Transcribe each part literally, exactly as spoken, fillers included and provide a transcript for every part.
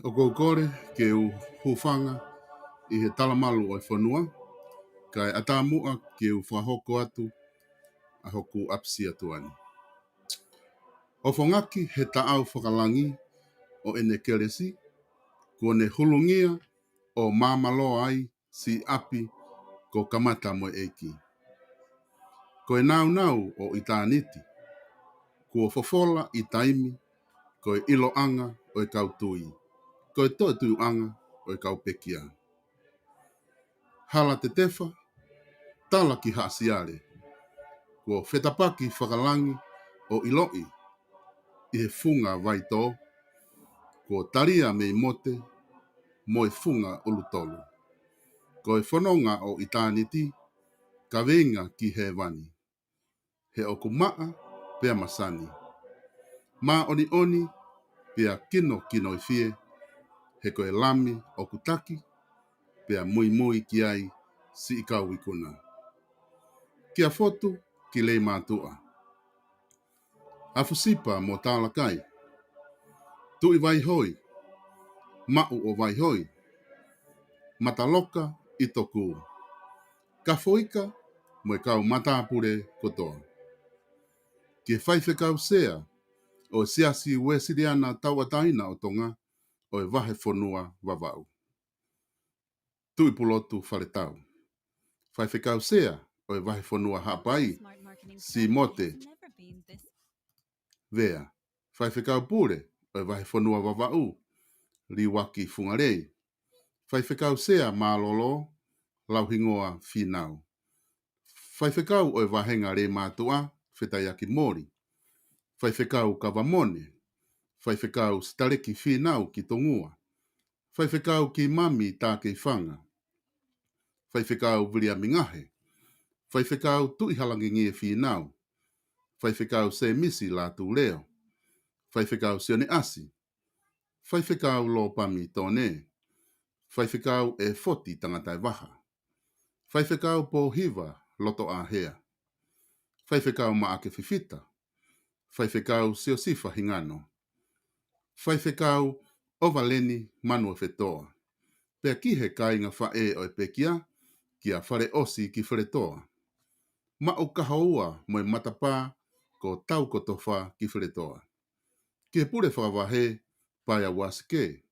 ʻOku ou kole ke u hūfanga ʻi he talamalu ʻo e fonua, kae ʻatā muʻa ke u fakahoko atu ʻa hoku ʻapisia tuʻa ni. ʻOfongaki he taʻau fakalangi ʻo ʻene kelesi, kuo ne hulungia ʻo māmāloa ai siʻi ʻapi ko Kamata mo e ʻEiki. Ko e nāunau ʻo ʻitāniti, kuo fofola ʻi taimi, ko e ʻiloʻanga ʻo e kau tui, ko e toetuʻuʻanga ʻo e kau pekia. Hala Tetefa, tala ki Haʻasiale, kuo fetapaki fakalangi ʻo ʻiloʻi ʻi he funga vaitō, kuo talia mei Mote mo e funga ʻulutolu. Ko e fononga ʻo ʻitāniti, kaveinga ki hēvani. He ʻoku maʻa pea masani, māʻoniʻoni pea kinokinoifie, he ko e Lami ʻoku taki, pea muimui ki ai siʻi kau ikuna. Kia Fotu ki Leimātuʻa, Afusipa mo Talakai, Tuʻi Vaihoi, Maʻu ʻo Vaihoi, Mataloka ʻi Tokū, Kafoika mo e kau matāpule kotoa. Ki he Faifekau Sea ʻo e Siasi Uēsiliana Tauʻatāina ʻo Tonga ʻo e Vahefonua Vavaʻu, Tuʻipulotu Faletau. Faifekau Sea ʻo e Vahefonua Haʻapai, Simote Vea. Faifekau Pule ʻo e Vahefonua Vavaʻu, Liuaki Fungalei. Faifekau Sea Mālōlō, Lauhingoa Fīnau. Faifekau ʻo e Vāhenga Leimātuʻa, Fetaiaki Moli. Faifekau Kavamone. Faifekau Sitaleki Fīnau ki Tongua. Faifekau Kimami Takeifanga. Faifekau Viliami Ngahe. Faifekau Tuʻihalangingie Fīnau. Faifekau Semisi Lātūleo. Faifekau Sione ʻAsi. Faifekau Lopami Tone. Faifekau ʻEfoti Tangataevaha. Faifekau Pōhiva Lotoʻāhea. Faifekau Maʻake Fifita. Faifekau Siosifa Hingano. Faifekau ʻOvaleni Manuofetoa. Pea ki he kāinga faʻē ʻo e pekia, kia Faleʻosi ki Feletoa. Maʻu Kahoua mo e matapā ko Taukotofa ki Feletoa. Ki he Pule Fakavahe, Paea Uasike,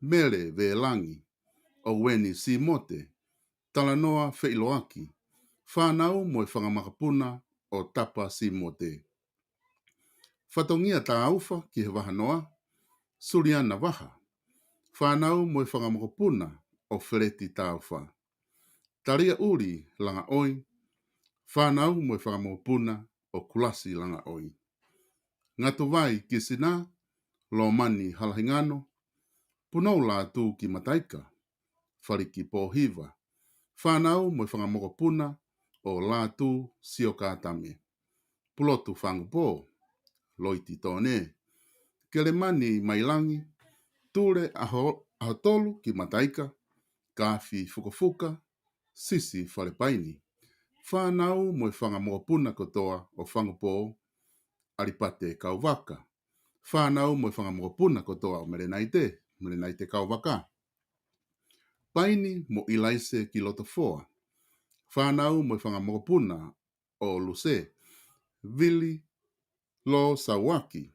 Mele Velangi, ʻOueni Simote, Talanoa Feʻiloaki, fānau mo e fanga makapuna ʻo Tapa Simote. Fatongia Tāufa ki he Vahanoa, Suliana Vaha, fānau mo e fanga makapuna ʻo Feleti Tāufa. Talia ʻUli Langaʻoi, fānau mo e fanga makapuna ʻo Kulasi Langaʻoi. Ngatuvai Kisina, Lomani Halahingano, Punou Lātū ki Mataika, Faliki Pōhiva, fānau mo e fanga makapuna ʻo Lātū Siokātame. Pulotu Fangupō, Loiti Tone, Kelemani Mailangi, Tule Aho-, Ahotolu ki Mataika, Kafi Fukafuka, Sisi Falepaini. Fānau mo e fanga makapuna kotoa ʻo Fangupō, ʻAlipate Kauvaka. Fānau mo e fanga makapuna kotoa ʻo Melenaite, Melenaite Kauvaka. Paini mo ʻIlaise ki Lotofoa. Fānau mo e fanga makapuna ʻo Luse, Vili Lō Sauaki.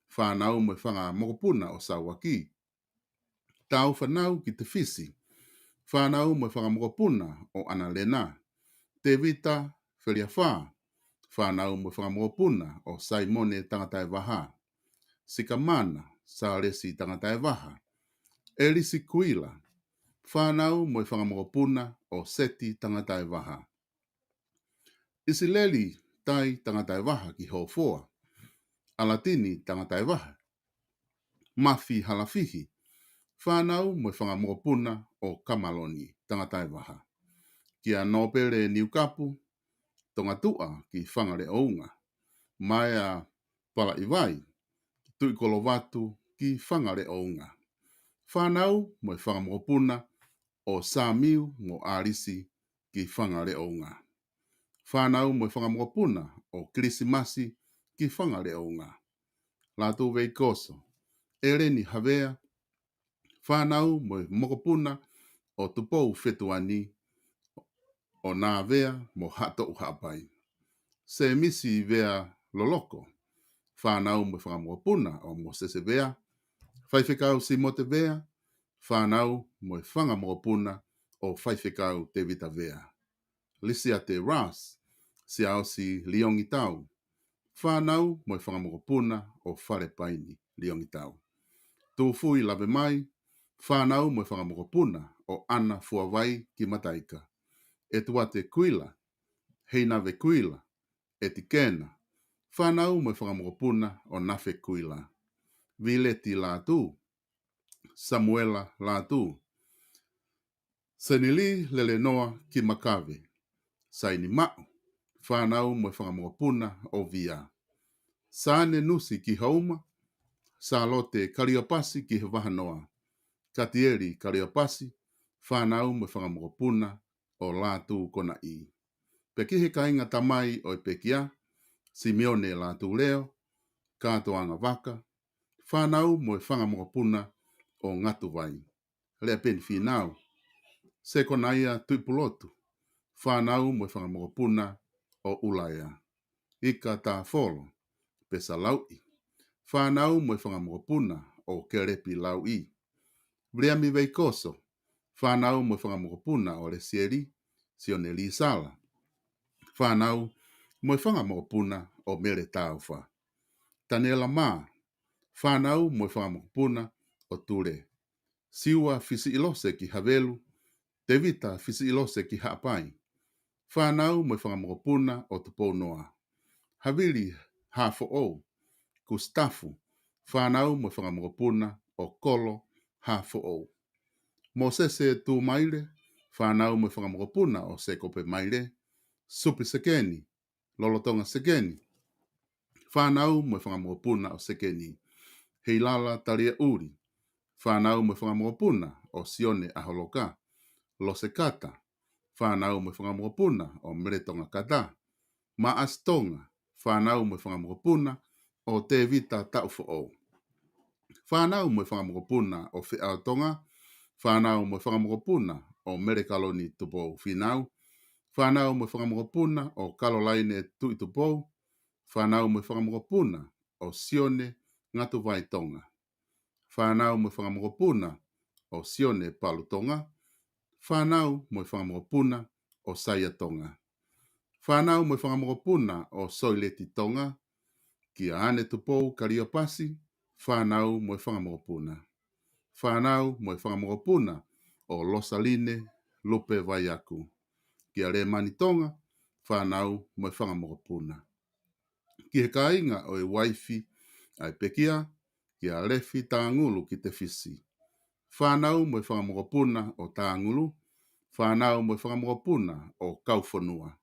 Fānau mo e fanga makapuna ʻo Sauaki. Tāufanau ki Tefisi. Fānau mo e fanga makapuna ʻo ʻAnalena. Tevita Feliafā. Fānau mo e fanga makapuna ʻo Saimone Tangataevaha. Sikamana Sālesi Tangataevaha. ʻElisi Kuila. Fānau mo e fanga makapuna ʻo Seti Tangataevaha. ʻIsileli Tai Tangataevaha ki Hofoa. ʻAlatini Tangataevaha. Mafi Halafihi. Fānau mo e fanga makapuna ʻo Kamaloni Tangataevaha. Kia Nōpele Niukapu, Tongatuʻa ki Fangaleʻounga. Maea Palaʻivai, Tuʻikolovatu ki Fangaleʻounga. Fānau mo e fanga makapuna ʻo Samiu mo ʻAlisi ki Fangaleʻounga. Fānau mo e fanga makapuna ʻo Kilisimasi ki Fangaleʻounga. Lātū Veikoso, ʻEleni Havea, Fānau mo e mokopuna ʻo Tupou Fetuani, ʻo Nāvea mo Haʻatoʻu Haʻapai. Sēmisi Vea Loloko, fānau mo e fanga mokopuna ʻo Mōsese Vea. Faifekau Simote Vea, fānau mo e fanga mokopuna ʻo Faifekau Tēvita Vea. Lisiate Ras Siaosi Liongitau, fānau mo e fanga mokopuna ʻo Falepaini Liongitau. Tūfui Lavemai, fānau mo e fanga mokopuna ʻo ʻAna Fuavai ki Mataika. ʻEtuate Kuila, Heinave Kuila, ʻEtikena, fānau mo e fanga mokopuna ʻo Nafe Kuila. Vileti Lātū, Samuela Lātū. Senili Lelenoa ki Makave. Saini Maʻu, fānau mo e fanga mokopuna ʻo Via. Sane Nusi ki Houma. Sālote Kaliopasi ki Vahanoa. Katieli Kaliopasi, fānau mo e fanga mokopuna ʻo Lātū Konaʻi. Pea ki he kāinga tamai ʻo e pekia, Simione Lātūleo, Kātoanga Vaka, fānau mo e fanga mokopuna ʻo Ngatuvai. Lea Peni Fīnau, Sekonaia Tuʻipulotu, fānau mo e fanga mokopuna ʻo ʻUlaea. Ika Tāfolo, Pesa Lauʻi, fānau mo e fanga mokopuna ʻo Kelepi Lauʻi. Viliami Veikoso, fānau mo e fanga mokopuna ʻo Lesieli, Sione Lisala, fānau mo e fanga mokopuna ʻo Mele Taufa. Taniela Mā, fānau mo e fanga mokopuna ʻo Tule. Siua Fisiʻilose ki Havelu, Tevita Fisiʻilose ki Haʻapai, fānau mo e fanga mokopuna ʻo Tupounoa. Havili Hafoʻou, Kusitafu, fānau mo e fanga mokopuna ʻo Kolo Hafoʻou. Mōsese Tūmaile, fānau mo e fanga mokopuna ʻo Sēkope Maile. Supi Sekeni, Lolotonga Sekeni, fānau mo e fanga mokopuna ʻo Sekeni. Heilala Taliaʻuli, fānau mo e fanga mokopuna ʻo Sione ʻAholoka. Lose Kata, fānau mo e fanga mokopuna ʻo Mele Tonga Kata. Maʻasi Tonga, fānau mo e fanga mokopuna ʻo Tēvita Taʻufoʻou. Fānau mo e fanga mokopuna ʻo Feʻao Tonga, fānau mo e fanga mokopuna ʻo Mele Kaloni Tupou Fīnau, fānau mo e fanga mokopuna ʻo Kalolaine Tuʻitupou, fānau mo e fanga mokopuna ʻo Sione Ngatuvai Tonga, fānau mo e fanga mokopuna ʻo Sione Palu Tonga, fānau mo e fanga mokopuna ʻo Saia Tonga, fānau mo e fanga mokopuna ʻo Soileti Tonga. Kia Ane Tupou Kaliopasi, fānau mo e fanga mokopuna. Fānau mo e fanga mokopuna ʻo Losaline Lupe Vaiaku. Kia Lemani Tonga, fānau mo e fanga mokopuna. Ki he kāinga ʻo e uaifi ʻa e pekia, kia Lefi Tāngulu ki Tefisi, fānau mo e fanga mokopuna ʻo Tāngulu, fānau mo e fanga mokopuna ʻo Kaufonua,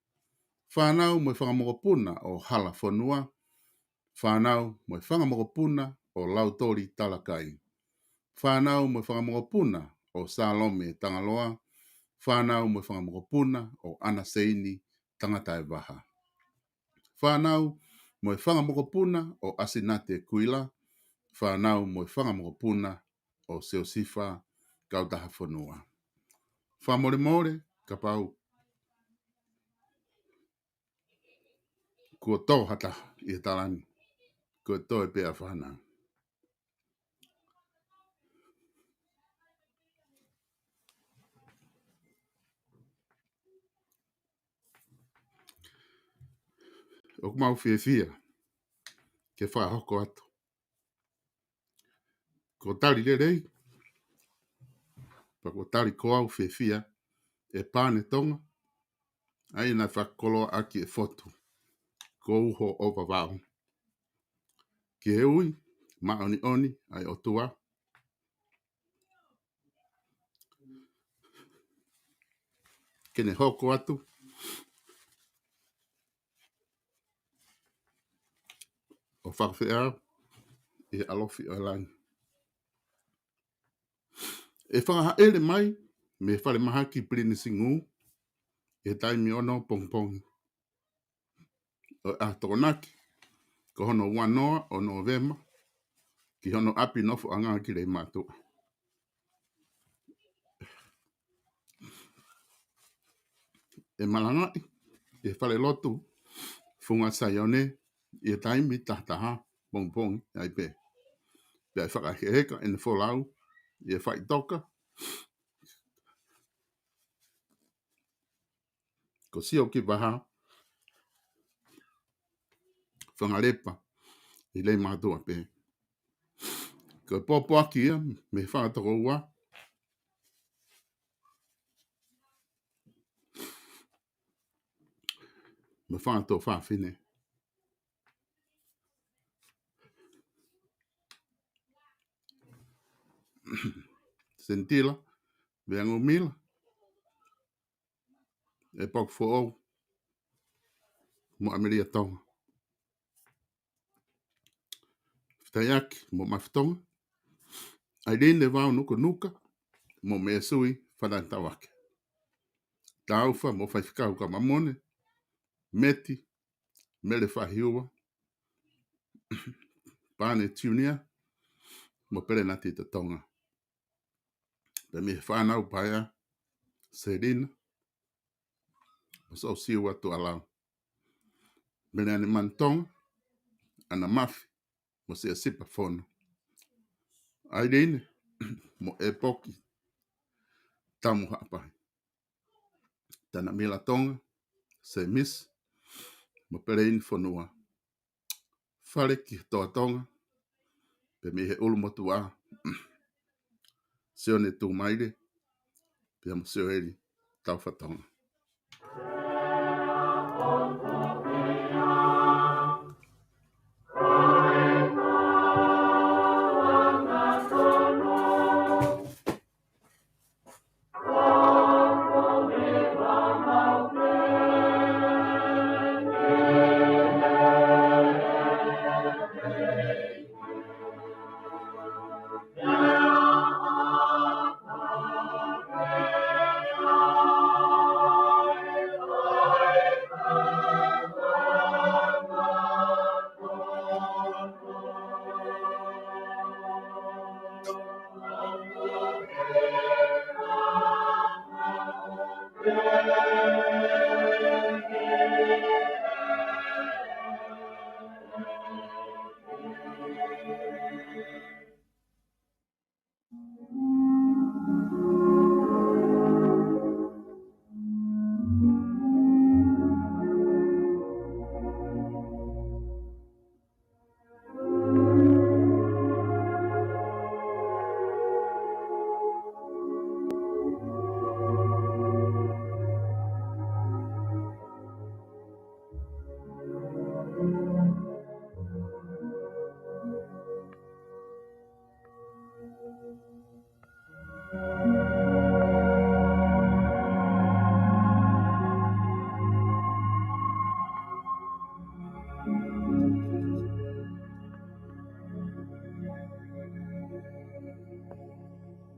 fānau mo e fanga mokopuna ʻo Halafonua, fānau mo e fanga mokopuna ʻo Lautoli Talakai, fānau mo e fanga mokopuna ʻo Salome Tangaloa, fānau mo e fanga mokopuna ʻo ʻAna Seini Tangataevaha, fānau mo e fanga mokopuna ʻo ʻAsinate Kuila, fānau mo e fanga mokopuna ʻo Siosifa Kautahafonua. Fakamolemole kapau kuo tō ha taha ʻi he tala ni, ko e toe pē ʻa e fānau. ʻOku mau fiefia ke fakahoko atu. Ko e tali lelei, pea ko e tali ko au fiefia, ʻe Pane Tonga, ʻa ia naʻe fakakoloa ʻaki e fotu ko Uho ʻo Vavaʻu. Ki he ui māʻoniʻoni ʻa e ʻOtua, ke ne hoko atu ʻo fakafeʻao ʻi he ʻalofi ʻo e langi. ʻE fakahaʻele mai mei he falemahaki Pilinisi Ngū ʻi he taimi ono pongipongi ʻo e ʻaho Tokonaki, ko hono ua noa ʻo Nōvema, ki hono ʻapi nofoʻanga ki Leimātuʻa. ʻe malangaʻi ʻi he falelotu Funga Saione ʻi he taimi taha taha pongipongi ai pē. Pea ʻe fakahekeheka ʻene folau ʻi he faʻitoka ko Sioki Vaha Fangalepa ʻi Leimātuʻa pē. Ko e pōpoaki ia mei he Fanga Tokoua mo e Fanga Tuofāfine. Senitila Veangumila, ʻEpoki Foʻou mo ʻAmelia Tonga. Fitaiaki mo Mafi Tonga, ʻAiline Vao Nukunuka mo Mēsui Fanani Tavake. Taufa mo Faifekau Kamamone, Meti, Mele Fahiua, Pane Junior mo Pelenati Tatonga. Pea mei he fānau paea, Selina mo Sosiua Tualau. Meleane Manu Tonga, ʻAna Mafi mo Siasipa Fono. ʻAiline mo ʻEpoki Tamu Haʻapai. Tanamila Tonga, Semisi mo Peleini Fonua. Fale ki he Toa Tonga, pea mei he ʻulumotuʻa, Sione Tumaile pea mo Sioeli Taufa Tonga.